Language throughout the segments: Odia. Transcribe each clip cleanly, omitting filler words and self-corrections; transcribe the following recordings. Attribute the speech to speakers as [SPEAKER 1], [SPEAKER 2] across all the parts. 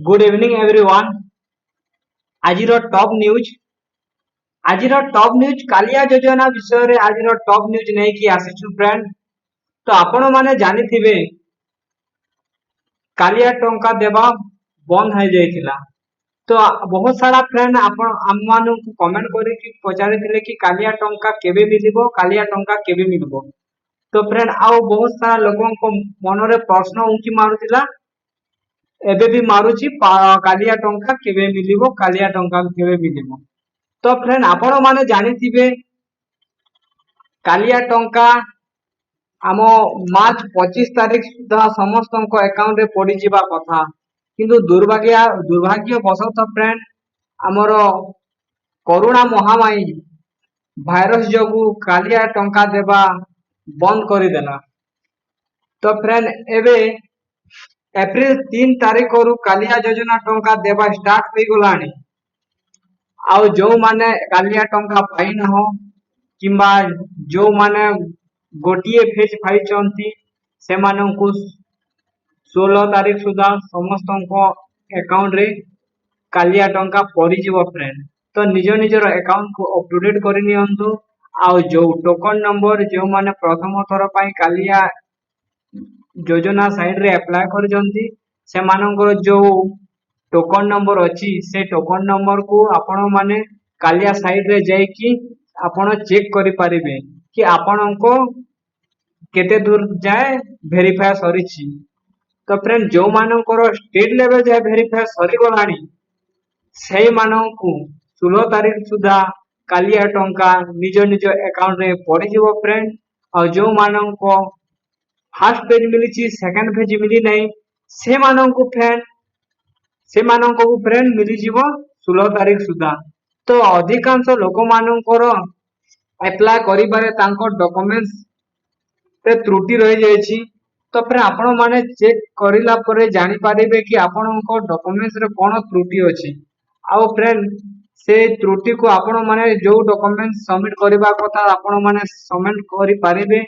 [SPEAKER 1] Good evening everyone. ଆଜିର ଟପ୍ ନ୍ୟୁଜ୍, ଆଜିର ଟପ୍ ନ୍ୟୁଜ୍ କାଲିଆ ଯୋଜନା ବିଷୟରେ ଆଜିର ଟପ୍ ନ୍ୟୁଜ୍ ନେଇକି ଆସିଛୁ ଫ୍ରେଣ୍ଡ। ତ ଆପଣମାନେ ଜାଣିଥିବେ, କାଲିଆ ଟଙ୍କା ଦେବା ବନ୍ଦ ହେଇଯାଇଥିଲା। ତ ବହୁତ ସାରା ଫ୍ରେଣ୍ଡ ଆପଣ ଆମମାନଙ୍କୁ କମେଣ୍ଟ କରିକି ପଚାରିଥିଲେ କି କାଲିଆ ଟଙ୍କା କେବେ ମିଳିବ, କାଲିଆ ଟଙ୍କା କେବେ ମିଳିବ? ତ ଫ୍ରେଣ୍ଡ, ଆଉ ବହୁତ ସାରା ଲୋକଙ୍କ ମନରେ ପ୍ରଶ୍ନ ଉଙ୍କି ମାରୁଥିଲା, ଏବେ ବି ମାରୁଛି, କାଲିଆ ଟଙ୍କା କେବେ ମିଳିବ, କାଲିଆ ଟଙ୍କା କେବେ ମିଳିବ? ତ ଫ୍ରେଣ୍ଡ, ଆପଣ ମାନେ ଜାଣିଥିବେ, କାଲିଆ ଟଙ୍କା ଆମ ମାର୍ଚ୍ଚ 25 ତାରିଖ ସୁଦ୍ଧା ସମସ୍ତଙ୍କ ଆକାଉଣ୍ଟରେ ପଡିଯିବା କଥା। କିନ୍ତୁ ଦୁର୍ଭାଗ୍ୟ ବଶତଃ ଫ୍ରେଣ୍ଡ, ଆମର କରୋନା ମହାମାରୀ ଭାଇରସ ଯୋଗୁ କାଲିଆ ଟଙ୍କା ଦେବା ବନ୍ଦ କରିଦେଲା। ତ ଫ୍ରେଣ୍ଡ, ଏବେ ଏପ୍ରିଲ 3 ତାରିଖରୁ କାଲିଆ ଯୋଜନା ଟଙ୍କା ଦେବା ଷ୍ଟାର୍ଟ ହୋଇଗଲାଣି। ଆଉ ଯୋଉମାନେ କାଲିଆ ଟଙ୍କା ପାଇନାହ କିମ୍ବା ଯୋଉମାନେ ଗୋଟିଏ ଫେଜ୍ ପାଇଛନ୍ତି, ସେମାନଙ୍କୁ 16 ତାରିଖ ସୁଦ୍ଧା ସମସ୍ତଙ୍କ ଆକାଉଣ୍ଟରେ କାଲିଆ ଟଙ୍କା ପଡିଯିବ ଫ୍ରେଣ୍ଡ। ତ ନିଜ ନିଜର ଆକାଉଣ୍ଟକୁ ଅପ୍ ଟୁ ଡେଟ୍ କରିନିଅନ୍ତୁ। ଆଉ ଯୋଉ ଟୋକନ ନମ୍ବର, ଯେଉଁମାନେ ପ୍ରଥମ ଥର ପାଇଁ କାଲିଆ ଯୋଜନା ସାଇଟରେ ଆପ୍ଲାଏ କରିଛନ୍ତି, ସେମାନଙ୍କର ଯୋଉ ଟୋକନ ନମ୍ବର ଅଛି, ସେ ଟୋକନ ନମ୍ବରକୁ ଆପଣମାନେ କାଲିଆ ସାଇଟରେ ଯାଇକି ଆପଣ ଚେକ୍ କରିପାରିବେ କି ଆପଣଙ୍କ କେତେ ଦୂର ଯାଏ ଭେରିଫାଏ ସରିଛି। ତ ଫ୍ରେଣ୍ଡ, ଯୋଉମାନଙ୍କର ଷ୍ଟେଟ ଲେଭେଲ ଯାଏ ଭେରିଫାଏ ସରିଗଲାଣି, ସେଇମାନଙ୍କୁ 16 ତାରିଖ ସୁଦ୍ଧା କାଲିଆ ଟଙ୍କା ନିଜ ନିଜ ଆକାଉଣ୍ଟରେ ପଡିଯିବ ଫ୍ରେଣ୍ଡ। ଆଉ ଯୋଉମାନଙ୍କ ଫାର୍ଷ୍ଟ ଫେଜ୍ ମିଳିଛି, ସେକେଣ୍ଡ ଫେଜ୍ ମିଳିନାହିଁ, ସେମାନଙ୍କୁ ଫ୍ରେଣ୍ଡ ମିଳିଯିବ 16 ତାରିଖ ସୁଦ୍ଧା। ତ ଅଧିକାଂଶ ଲୋକମାନଙ୍କର ଆପ୍ଲାଏ କରିବାରେ ତାଙ୍କ ଡକୁମେଣ୍ଟସ ରେ ତ୍ରୁଟି ରହିଯାଇଛି। ତ ଫେର ଆପଣମାନେ ଚେକ୍ କରିଲା ପରେ ଜାଣିପାରିବେ କି ଆପଣଙ୍କ ଡକୁମେଣ୍ଟସ ରେ କଣ ତ୍ରୁଟି ଅଛି। ଆଉ ଫ୍ରେଣ୍ଡ, ସେ ତ୍ରୁଟିକୁ ଆପଣମାନେ ଯୋଉ ଡକୁମେଣ୍ଟ ସବମିଟ କରିବା କଥା, ଆପଣମାନେ ସବମିଟ କରିପାରିବେ।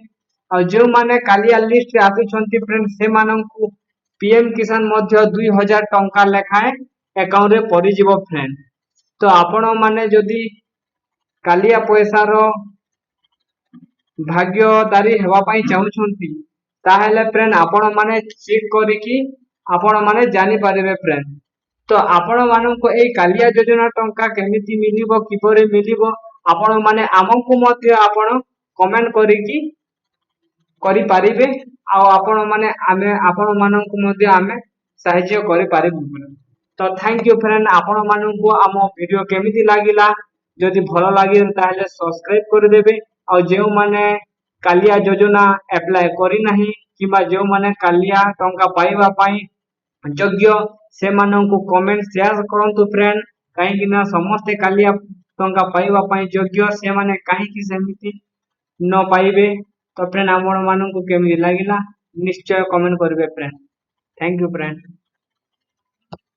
[SPEAKER 1] ଆଉ ଯେଉଁମାନେ କାଲିଆ ଲିଷ୍ଟରେ ଆସୁଛନ୍ତି ଫ୍ରେଣ୍ଡ, ସେମାନଙ୍କୁ ପିଏମ କିଷାନ ମଧ୍ୟ 2000 ଟଙ୍କା ଲେଖାଏଁ ଆକାଉଣ୍ଟରେ ପଡିଯିବ ଫ୍ରେଣ୍ଡ। ତ ଆପଣମାନେ ଯଦି କାଲିଆ ପଇସାର ଭାଗ୍ୟଦାରୀ ହେବା ପାଇଁ ଚାହୁଁଛନ୍ତି, ତାହେଲେ ଫ୍ରେଣ୍ଡ, ଆପଣମାନେ ଚେକ୍ କରିକି ଆପଣମାନେ ଜାଣିପାରିବେ ଫ୍ରେଣ୍ଡ। ତ ଆପଣମାନଙ୍କୁ ଏଇ କାଲିଆ ଯୋଜନା ଟଙ୍କା କେମିତି ମିଳିବ, କିପରି ମିଳିବ, ଆପଣମାନେ ଆମକୁ ମଧ୍ୟ ଆପଣ କମେଣ୍ଟ କରିକି କରିପାରିବେ। ଆଉ ଆପଣମାନେ ଆମେ ଆପଣମାନଙ୍କୁ ମଧ୍ୟ ଆମେ ସାହାଯ୍ୟ କରିପାରିବୁ। ତ thank you friend. ଆପଣମାନଙ୍କୁ ଆମ ଭିଡିଓ କେମିତି ଲାଗିଲା? ଯଦି ଭଲ ଲାଗିଲା, ତାହେଲେ ସବସ୍କ୍ରାଇବ କରିଦେବେ। ଆଉ ଯେଉଁମାନେ କାଲିଆ ଯୋଜନା ଆପ୍ଲାଏ କରିନାହିଁ କିମ୍ବା ଯେଉଁମାନେ କାଲିଆ ଟଙ୍କା ପାଇବା ପାଇଁ ଯୋଗ୍ୟ, ସେମାନଙ୍କୁ କମେଣ୍ଟ ସେୟାର କରନ୍ତୁ ଫ୍ରେଣ୍ଡ। କାହିଁକି ନା ସମସ୍ତେ କାଲିଆ ଟଙ୍କା ପାଇବା ପାଇଁ ଯୋଗ୍ୟ, ସେମାନେ କାହିଁକି ସେମିତି ନ ପାଇବେ? ତ ଫ୍ରେଣ୍ଡ, ଆପଣମାନଙ୍କୁ କେମିତି ଲାଗିଲା, ନିଶ୍ଚୟ କମେଣ୍ଟ କରିବେ ଫ୍ରେଣ୍ଡ। Thank you friend.